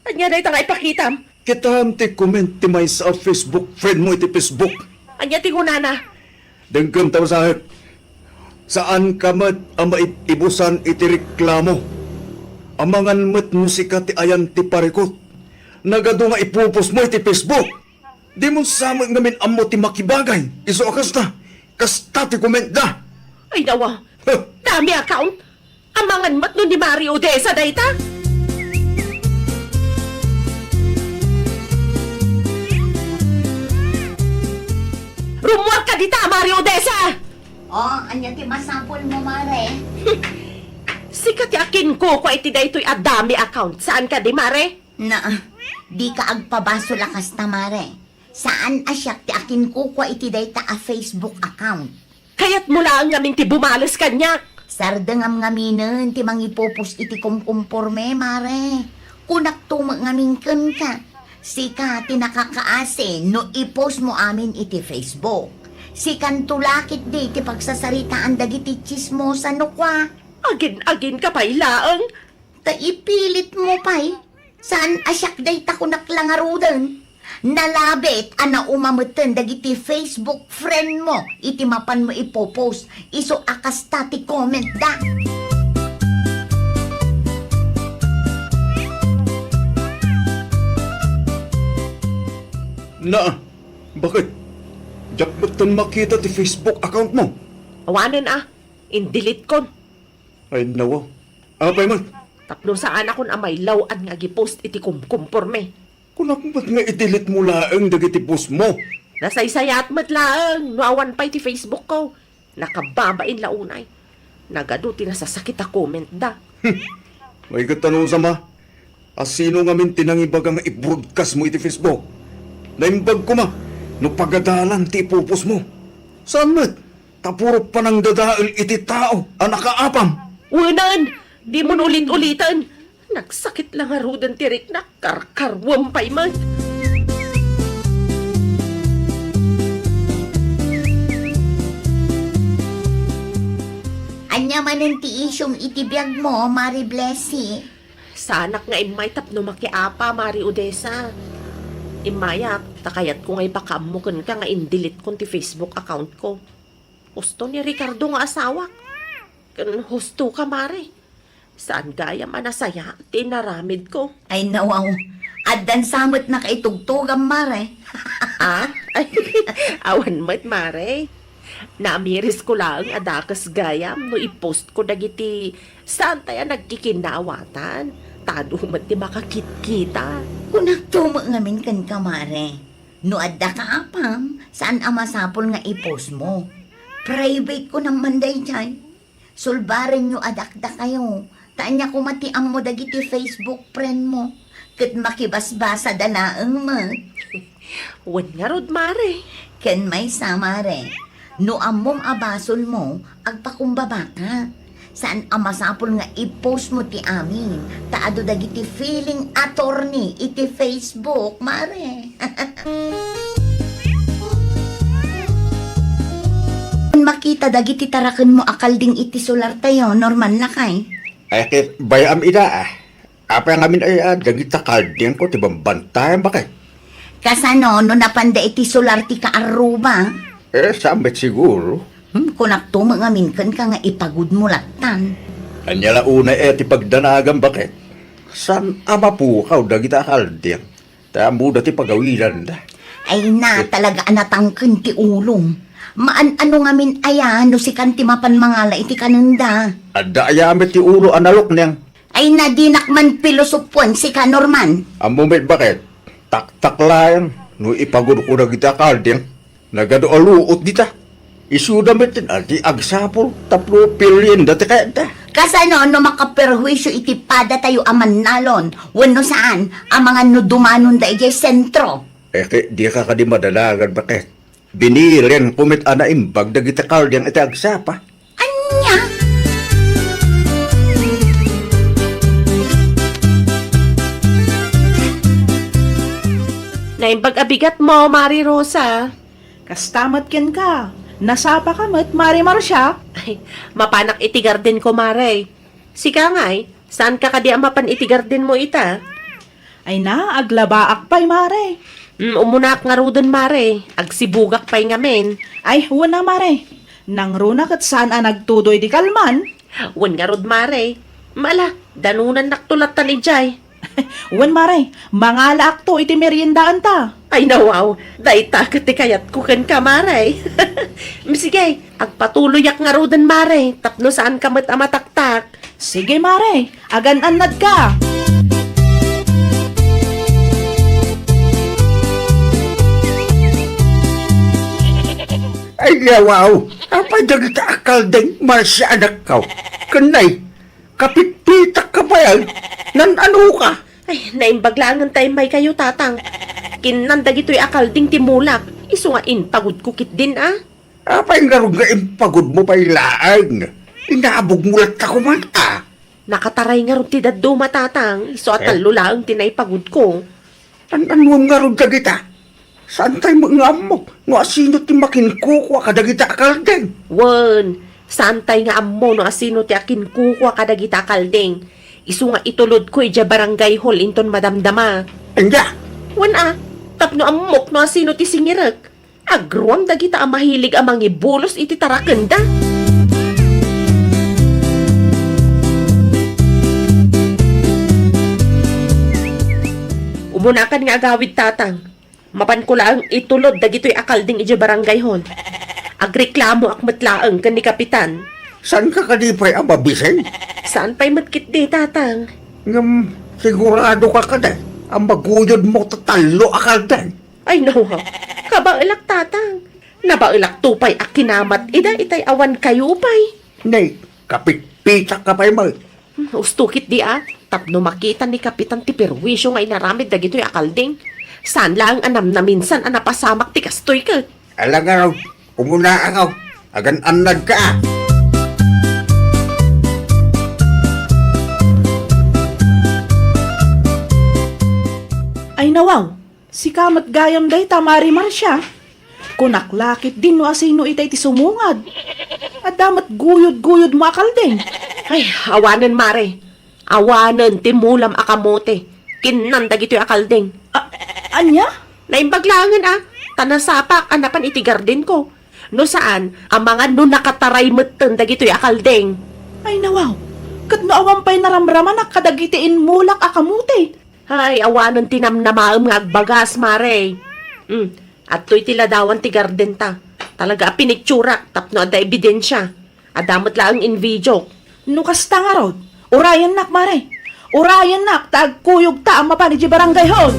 Ania dayta nga ipakitam? Kitam ti comment ti maysa a Facebook friend mo iti Facebook. Ania ti kunana? Denggem ta basaek. Saanka met a maib-ibusan iti reklamo. Amangan met no sika ti ayan ti parikut. Nagadu nga ipupos mo iti Facebook. Dimon sa met ngamin ammo ti makibagay. Isu a kasta. Kasta ti comment da. Ay, nawa. Huh. Dami account. Amangan met no ni Mari Odessa dayta? Rummuarka dita, Mari Odessa! O, ania ti masapul mo, Mare? Sika ti akinkukua iti daytoy a dami account. Saan kadi, Mare? Na, dika agpabasol a kasta, Mare. Saan a siak ti akinkukua iti dayta a Facebook account. Kayatmo laeng ngamin ti bumales kaniak. Sardengam ngaminen ti mangipupos iti kumkumporme, Mare. Kunakto met ngamin kenka. Sika ti nakakaasi no i-post mo amin iti Facebook. Sikanto la ketdi ti pagsasaritaan dagiti tsismosa no kua. Agin-aginka pay laeng. Ta ipilit mo pay, saan a siak dayta kunak la ngaruden. Nalabit a nauma metten dagiti Facebook friend mo iti mapan mo ipopost, isu a kasta ti comment da. Na, bakit? Diak metten makita ti Facebook account mo. Awanen a, indelete kon. Ay, nawa. Apay man? Tapno saanakon a mailaw-an nga agipost iti kumkumporme. Kunak met nga i-delete mo laeng dagiti post mo. Nasaysayaat met laeng no awan pay ti Facebook ko. Nakababain la unay. Nagadu ti nasasakit a comment da. Hmm. Ay, ket ta no sama, a sino ngamin ti nangibaga nga i-broadcast mo iti Facebook? Naimbag koma no pagadalan ti ipopost mo. Saan met? Ta puro panangdadael iti tao a nakaapam. Wenen, dimon ulit-uliten. Nagsakit la ngaruden ti riknak, karkaruam pay met. Ania manen ti isyum iti biag mo, Mari Blessy? Saanak nga immay tapno makiapa, Mari Odessa. Immayak, ta kayatko nga ipakaammo kenka nga indeletekon ti Facebook account ko. Husto ni Ricardo nga asawak. Ken husto ka, Mare. Saan gayam a nasayaat ti inaramidko. Ay, nawaw. Addan sa met nakaitugtugam, Mare. Ah? Ay, awan met, Mare. Naamirisko laeng a dakes gayam no i-post ko dagiti saantay a nagkikinaawatan. Ta adu met ti makakitkita. Kunakto met ngamin kenka, Mare. No adda ka apam, saan a masapul nga i-post mo. Private ko naman daydiay. Sulbarenyo a dakdakayo. Ta ania koma ti ammo dagiti Facebook friend mo. Ket makibasbasada laeng met. Wen ngarud, Mare. Ken maysa, Mare. No ammom a basolmo, agpakumbabaka. Saan a masapul nga i-post mo ti amin, ta adu dagiti feeling attorney iti Facebook, Mare. Makita dagiti tarakenmo a kalding iti solartayo, normal lakay. Ay, ket bay-am ida, ah. Apay ngamin aya dagita kaldingko ti bambantayan, baket? Kasano no napanda iti solar ti kaarruba? Eh, saan met siguro? Hmm, kunak to met ngamin kenka nga ipagudmo lattan. Ania la unay aya ti pagdanagan, baket? Saan a mapukaw dagita a kalding? Ta ammoda ti pagawidanda. Ay na, talaga a natangken ti ulom. Maan-ano ngamin aya no sikan ti mapan mangala iti kanenda? Adda aya met ti ulo a nalukneng? Ay na, dinak man pilosopuan sika, Norman. Ammo met baket, taktak laeng no ipagudko dagita a kalding. Nagadu a luot dita. Isuda met ti agsapul tapno pilienda ti kayatda. Kasano no makaperhuisyo iti padatayo a mannalon wenno saan, amangan no dumanonda idiay sentro? Eh, ket dika kadi madanagan, baket. Binilenko met a naimbag dagiti kalding iti agsapa. Ania? Naimbag a bigatmo, Mari Rosa. Kasta met kenka. Nasapaka met, Mari Marcia? Ay, mapanak iti gardenko, Mare. Sika ngay, saanka kadi a mapan iti gardenmo ita? Ay na, aglabaak pay, Mare. Mm, umunak ngaruden, Mare. Agsibugak pay ngamin. Ay, wen a, Mare. Nangruna ket saan a nagtudo iti kalman. Wen ngarud, Mare. Mala, danonannakto lattan idiay. Wen, Mare. Mangalaakto iti meriendaanta. Ay, nawaw. Dayta ket ti kayatko kenka, Mare. Mm, sige, agpatuloyak ngaruden, Mare. Tapno saanka met a mataktak. Sige, Mare. Agan-annadka. Ay, yawaw! Apay dagita a kalding, Marcia, anakko? Ken nay, kapitpitak ka pay, ay? Nan-ano ka? Ay, naimbag laengen ta immaykayo, Tatang. Kinnan dagitoy a kalding ti mulak, isu nga impagudko ketdin, a? Apay ngarud nga impagudmo pay laeng? Inabogmo latta koma, a? Nakataray ngarud ti dadduma, Tatang, isu a Eh? tallo laeng ti naipagudko. An-, anuam ngarud dagita? Saantay met nga ammo no asino ti makinkukua kadagita a kalding. Wen, saantay nga ammo no asino ti akinkukua kadagita a kalding. Isu nga itulodko idiay barangay hall inton madamdama. Ania? Wen a, tapno ammok no asino ti singirek. Agruam dagita a mahilig a mangibulos iti tarakenda. Umunakan nga agawid, Tatang. Mapanko laeng itulod dagitoy a kalding idiay barangay hall. Agreklamoak met laeng ken ni Kapitan. Saanka kadi pay a mabising? Saan pay met ketdi, Tatang? Ngem, sigurado ka kadi a maguyodmo ta tallo a kalding? Ay, nawa. Kabaelak, Tatang. Nabaelakto pay a kinamat ida itay awan kayo pay. Nay, kapitpitak ka pay met. Hmm, usto ketdi a, tapno makita ni Kapitan ti perwisyo nga inaramid dagitoy a kalding. Saan laeng a namnaminsan a napasamak ti kastoy ket. Ala ngarud, umuna ako. Agan-annadka, a. Ay, nawaw. Sika met gayam dayta, Mari Marcia. Kunak la ketdin no asino itay ti sumungad. Adda met guyod-guyodmo a kalding. Ay, awanen, Mare. Awanen ti mulam a kamote. Kinnan dagitoy a kalding. A-, ania? Naimbag laengen a, ta nasapak a napan iti gardenko. No saan, amangan no nakataray metten dagitoy a kalding. Ay, nawaw. Ket no awan pay naramramanak kadagiti inmulak a kamote. Ay, awanen ti namnamaem nga agbagas, Mare. Hmm, adtoy ti ladawan ti gardenta. Talaga a pinicturak tapno adda ebidensia. Adda met laeng in videok. No kasta ngarud, urayennak, Mare. Urayennak ta agkuyogta a mapan idiay barangay hall.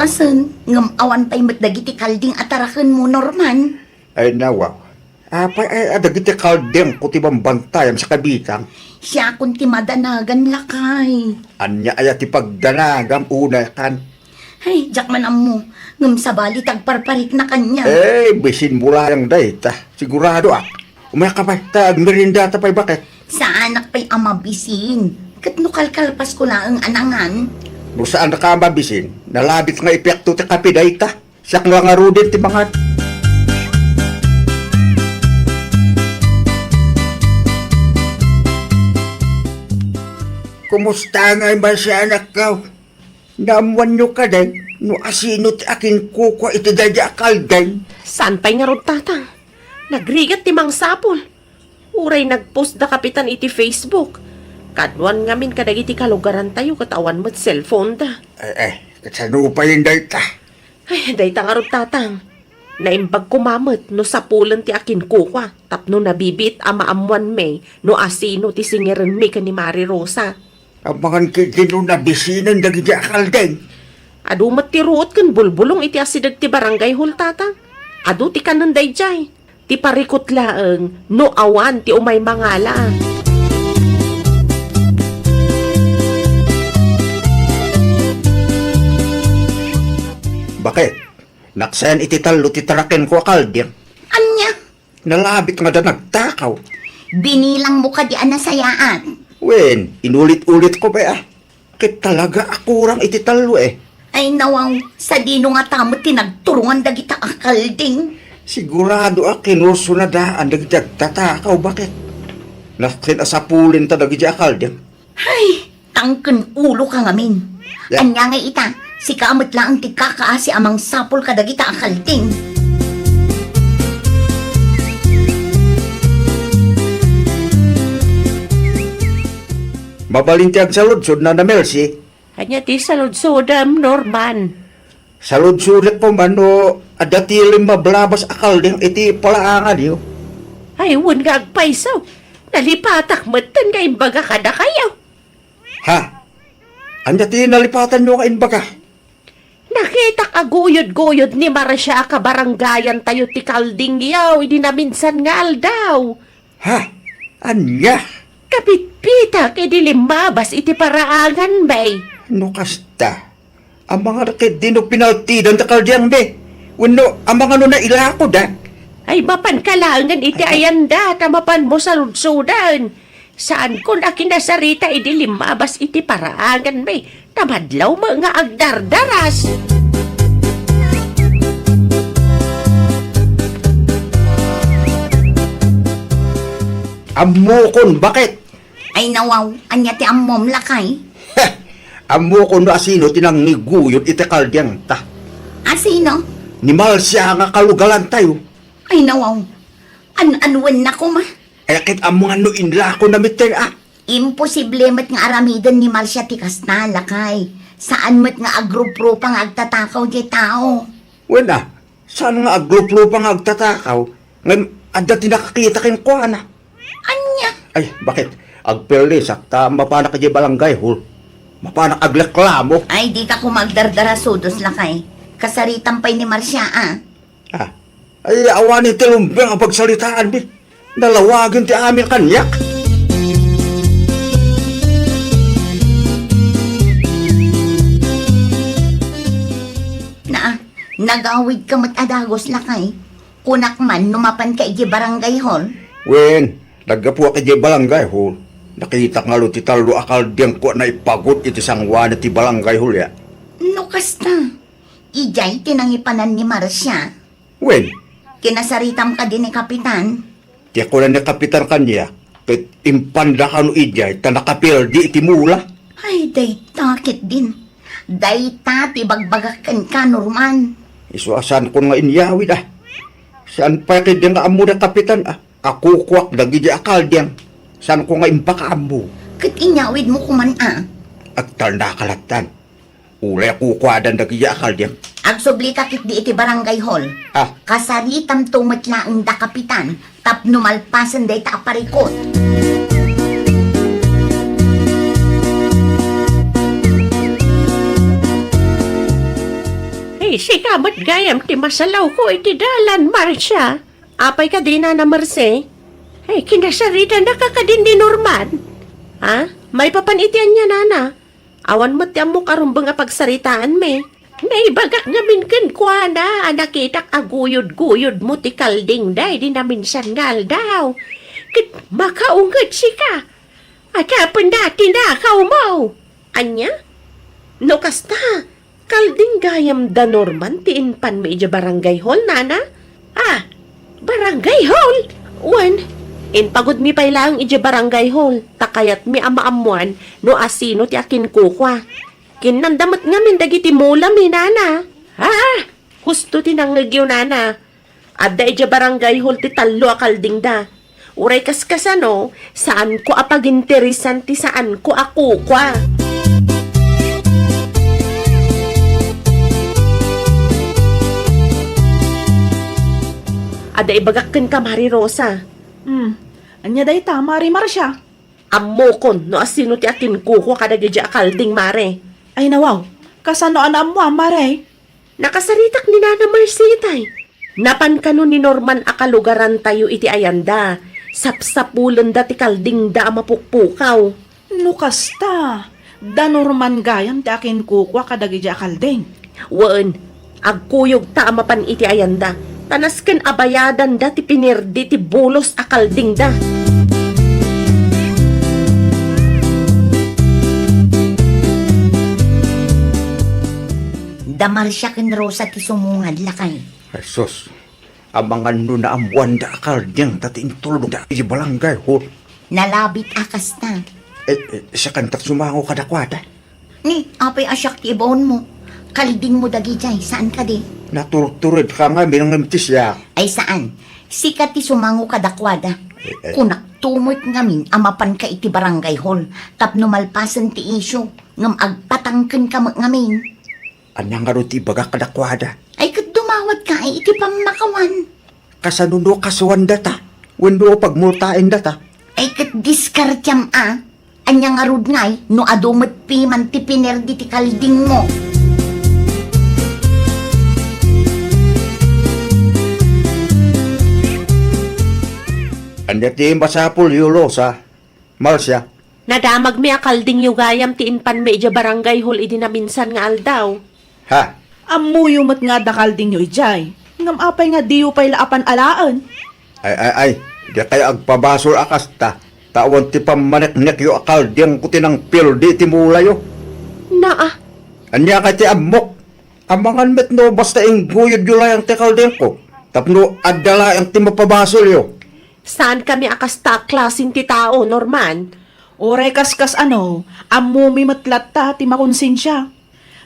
Sen, ngem awan pay met dagiti kalding a tarakenmo, Norman. Ay, nawaw. Apay ay a dagiti kaldingko ti bambantayam sa kabitang? Siakon ti madanagan, lakay. Ania aya ti pagdanagam, unay kan? Ay, diak man ammo. Ngem sabali ti agparparikna kaniak. Eh, bisin bulayang dayta. Siguradoak. Umayka pay, ta agmeriendata pay, baket. Saanak pay a mabisin. Ket no kalkalpasko laeng a nangan. No saanka a mabisin, nalabit nga epekto ti kape dayta. Siak nga ngaruden ti mangan. Kumusta ngay, Marcia, anakko? Naammuanyo kadi no asino ti akinkukua iti daydi a kalding? Saan pay ngarud, Tatang? Nagrigat ti mangsapul. Uray nag-post da Kapitan iti Facebook. Kaduan ngamin kadagiti kalugarantayo ket awan met cellphone da. Eh, eh, kasano pay dayta? Ay, dayta ngarud, Tatang. Naimbag koma met no sapulen ti akinkukua tapno nabibiit a maammuanmi no asino ti singirenmi ken ni Mari Rosa. Amangan ket dino nabisinen dagiti a kalding. Adu met ti ruot ken bulbulong iti asideg ti barangay hall, Tatang. Adu ti kanen daydiay. Ti parikut laeng no awan ti umay mangala. Baket, naksayan iti tallo ti tarakenko a kalding. Ania? Nalabit nga da nagtakaw. Binilangmo kadi a nasayaat? Wen, inulit-ulitko pay a. Ket talaga a kurang iti tallo, eh. Ay, nawaw, sadino ngata met ti nagturongan dagita a kalding? Sigurado a kinurso na daan dagiti agtatakaw, baket. Nasken a sapulenta dagiti a kalding. Ay, tangken uloka ngamin. Ya. Ania nga ita, sika met laeng ti kakaasi a mangsapul kadagita a kalding. Mabalin ti agsaludsod, Nana Mercy. Ania ti saludsodem, Norman? Saludsodek koma no adda ti limmablabas a kalding iti palaanganyo. Ay, wen nga agpayso. Nalipatak metten nga imbaga kadakayo. Ha? Ania ti nalipatanyo nga imbaga? Nakitak a guyod-guyod ni Marcia a kabarangayantayo ti kaldingyo idi naminsan nga aldaw. Ha? Ania? Kapitpitak idi limmabas iti paraanganmi. No kasta, amangan ket dino pinaltidan ti kaldingmi? Wenno amangan no nailakoda? Ay, mapanka laengen iti ayanda ta mapanmo saludsoden. Saankon a kinasarita idi limmabas iti paraanganmi. Ta madlaw met nga agdardaras. Ammokon, baket? Ay, nawaw, ania ti ammom, lakay? Heh! Ammokon no asino ti nangiguyod iti kaldingta. Asino? Ni Marcia nga kalugarantayo. Ay, nawaw. An-, anuen na koma? Ay, ket ammoan no inlako na metten, a? Imposible met nga aramiden ni Marcia ti kasta, lakay. Saan met nga agruprupa nga agtatakaw diay tao. Wen a, saan nga agruprupa nga agtatakaw, ngem adda ti nakakita kenkuana. Ania? Ay, baket? Agperlisak ta mapanak idiay barangay hall. Mapanak agreklamo. Ay, dika koma agdardarasudos, lakay. Kasaritam pay ni Marcia, a. Ah, ay, awanen ti lumbeng a pagsaritaanmi. Nalawagen ti amin kaniak. Naa, nagawidka met a dagus, lakay. Kunak man no mapanka idiay barangay hall. Wen, naggapuak idiay barangay hall. Nakitak ngarud ti tallo a kaldingko a naipagut iti sangoanan ti barangay hall, ya. No kasta, idiay ti nangipanan ni Marcia. Wen. Kinasaritam kadi ni Kapitan? Ti kuna ni Kapitan kaniak, ket impanda kano idiay ta nakaperdi iti mula. Ay, dayta ketdin. Dayta ti ibagbagak kenka, Norman. Isu a saankon nga inyawid, a. Saan pay ketdi nga ammo ni Kapitan, a. Kakukuak dagidi a kalding. Saanko nga impakaammo. Ket inyawidmo koman, a. Agtalna ka lattan. Uray a kukuadan dagiti a kalding. Agsublika ketdi iti barangay hall. Ah. Kasaritamto met laeng da Kapitan tapno malpasen dayta a parikut. Sika met gayam ti masalawko iti dalan, Marcia. Apay kadi, Nana Mercy? Ay, kinasaritanaka kadin ni Norman? Ha? Maipapan iti ania, Nana? Awan met ti ammok a rumbeng a pagsaritaanmi. Naibagak ngamin kenkuana a nakitak a guyod-guyodmo ti kalding da idi naminsan nga aldaw. Ket makaunget sika. Adapen da ti nakawmo. Ania? No kasta, kalding gayam da Norman ti impanmi idiay barangay hall, Nana? Ah, barangay hall? Wen, impagudmi pay laeng idiay barangay hall, ta kayatmi a maammoan no asino ti akinkukua. Kinnanda met ngamin dagiti mulami, Nana. Ah, husto ti nangngegyo, Nana. Adda idiay barangay hall ti tallo a kalding da. Uray kaskasano, saanko a paginteresan ti saanko a kukua. Adda ibagak kenka, Mari Rosa. Hmm, ania dayta, Mari Marcia? Ammokon no asino ti akinkukua kadagidi a kalding, Mare. Ay, nawaw. Kasano a naammoam, Mare? Nakasaritak ni Nana Mercy itay. Napan kano ni Norman a kalugarantayo iti ayanda. Sapsapulenda ti kaldingda a mapukpukaw. No kasta, da Norman gayam ti akinkukua kadagidi a kalding. Wen, agkuyogta a mapan iti ayanda, ta nasken a bayadanda ti pinerdi ti bulos a kaldingda. Da Marcia ken Rosa ti sumungad, lakay. Jesus, amangan no naammoanda a kalding ta ti intulnogda iti barangay hall. Nalabit a kasta. Eh, eh, sakantak sumango kadakuada. Ni, apay a siak ti ibaonmo? Kaldingmo dagidiay, saan kadi? Naturturedka ngamin ngem ti siak. Ay, saan. Sika ti sumango kadakuada. Eh, eh. Kunakto met ngamin a mapanka iti barangay hall tapno malpasen ti isyu, ngem agpatangkenka met ngamin. Ania ngarud ti ibagak kadakuada? Ay, ket dumawatka ay iti pammakawan. Kasano no kasuandata wenno pagmultaendata? Ay, ket diskartiam a. Ania ngarud ngay no adu met piman ti pinerdi ti kaldingmo? Ania ti masapulyo, Rosa? Marcia? Nadamagmi a kaldingyo gayam ti impanmi idiay barangay hall idi naminsan nga aldaw. Ha? Ammoyo met nga adda kaldingyo idiay. Ngem apay nga diyo pay la apan alaen? Ay, ay, ay, dikay agpabasol a kasta, ta awan ti pammaneknekyo a kaldingko ti nangpirdi iti mulayo. Naa. Ania kay ti ammok? Amangan met no basta ingguyodyo laeng ti kaldingko, tapno adda laeng ti mapabasolyo. Saankami a kasta a klasen ti tao, Norman. Uray kaskasano, ammomi met latta ti makonsensia.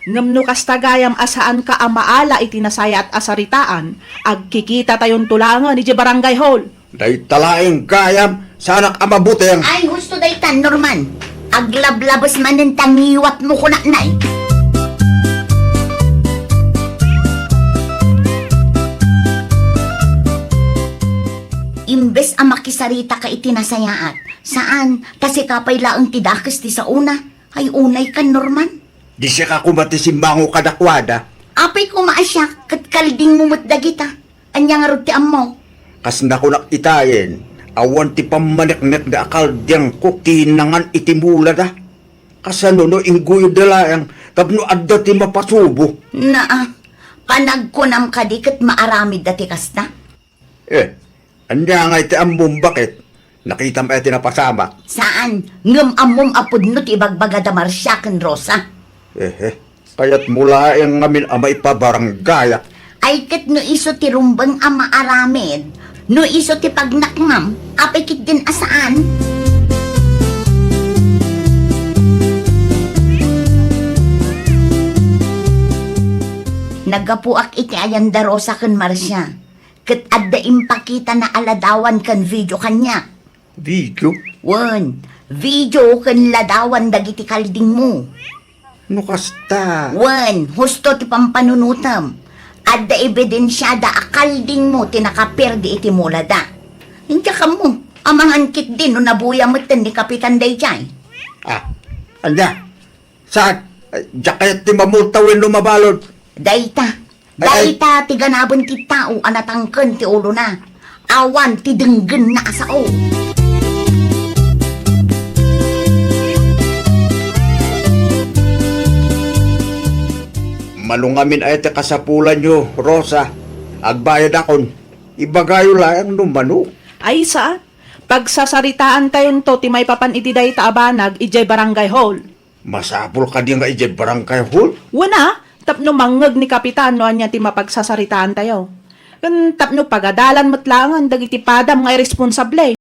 Ngem no kasta gayam a saanka a maala iti nasayaat a saritaan, agkikitatayon laengen idiay barangay hall. Dayta laeng gayam, saanak a mabuteng. Ay, husto dayta, Norman. Aglablabes manen ta ngiwatmo kunanay. Imbes a makisaritaka iti nasayaat, saan, ta sika pay laeng ti dakes ti saona. Ay, unay kan, Norman. Di sika koma ti simmango kadakuada. Apay koma a siak, ket kaldingmo met dagita. Ania ngarud ti ammo? Kas nakunak itayen, awan ti pammaneknekda a kaldingko kinangan iti mulada. Kasano no ingguyodda laeng tapno adda ti mapasubo? Naa, panagkunam kadi ket maaramidda ti kasta? Eh, ania ngay ti ammom, baket? Nakitam aya ti napasamak? Saan, ngem ammom a pudno ti ibagbagada Marcia ken Rosa. Eh, eh, kayatmo laeng ngamin a maipabaranggayak. Ay ket no isu ti rumbeng a maaramid, no isu ti pagnaknam, apay ketdin a saan? Naggapuak iti ayanda Rosa ken Marcia. Ket adda impakitana a ladawan ken video kaniak. Video? Wen, video ken ladawan dagiti kaldingmo. No kasta. Wen, husto ti pampanunotem. Adda ebidensiada a kaldingmo ti nakaperdi iti mulada. Inka kammo, amangan ketdi no nabuya metten ni Kapitan daydiay. Ah, ania? Saan? Ay, diak kayat ti mamulta wenno mabalud. Dayta, Ay, ay. Dayta ti ganaben ti tao a natangken ti ulona. Awan ti denggenna a sao. Mano ngamin ay ti kasapulanyo, Rosa. Agbayadakon. Ibagayo laeng no mano. Ay, saan? Pagsasaritaantayonto ti maipapan iti dayta a banag idiay barangay hall. Masapul kadi nga idiay barangay hall? Wen a, tapno mangngeg ni Kapitan no ania ti mapagsasaritaantayo. Ken tapno pagadalan met laengen dagiti padam nga irresponsable.